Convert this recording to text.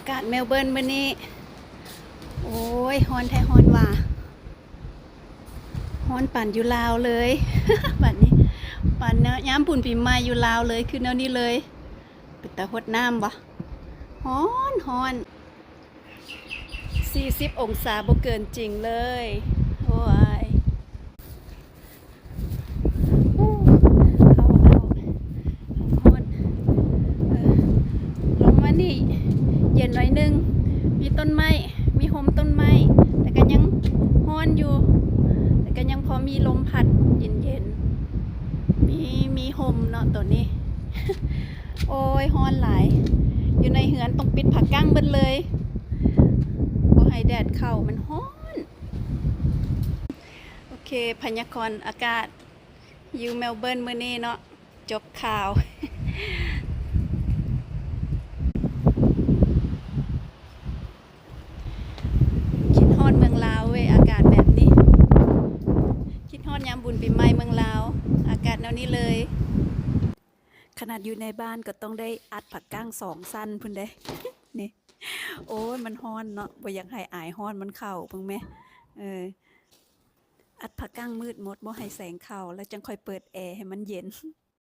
ອາກາດແມວເບີນມື້ນີ້ ໂອ້ຍ ຮ້ອນແທ້ຮ້ອນວ່າ ຮ້ອນປານຢູ່ລາວເລີຍ ບາດນີ້ ປານຍາມບຸນປີໃໝ່ຢູ່ລາວເລີຍ ຄືແນວນີ້ເລີຍ. ເປັນຕາຫົດນ້ຳບໍ່? ຮ້ອນ ຮ້ອນ ສີ່ສິບອົງສາບໍ່ເກີນຈິງເລີຍ. ໂອ້ຍ ເອົາ ເອົາ ຮ້ອນ ເອີ ລົງມານີ້ເຢັນໜ້ອຍໜຶ່ງ ມີຕົ້ນໄມ້ ມີຮົ່ມຕົ້ນໄມ້ ແຕ່ກໍຍັງຮ້ອນຢູ່ ແຕ່ກໍຍັງພໍມີລົມພັດເຢັນໆ ມີ ມີຮົ່ມເນາະໂຕນີ້. ໂອ້ຍ ຮ້ອນຫຼາຍ ຢູ່ໃນເຮືອນຕ້ອງປິດຜ້າກັ້ງເບິດເລີຍ ບໍ່ໃຫ້ແດດເຂົ້າ ມັນຮ້ອນ. ໂອເຄ ພະຍາກອນອາກາດຢູ່ແມວເບີນມື້ນີ້ເນາະ ຈົບຂ່າວ. ຄິດຮອດເມືອງລາວເວີຍ ອາກາດແບບນີ້ ຄິດຮອດຍາມບຸນປີໃໝ່ເມືອງລາວ ອາກາດແນວນີ້ເລີຍ. ຂະໜາດຢູ່ໃນບ້ານກໍຕ້ອງໄດ້ອັດຜ້າກັ້ງສອງຊັ້ນພຸ້ນເດ້ ນີ້ ໂອ້ຍ ມັນຮ້ອນເນາະ ບໍ່ຢາກໃຫ້ອາຍຮ້ອນມັນເຂົ້າ ເບິ່ງແມ ເອີ ອັດຜ້າກັ້ງມືດໝົດ ບໍ່ໃຫ້ແສງເຂົ້າ ແລ້ວຈັ່ງຄ່ອຍເປີດແອໃຫ້ມັນເຢັນ.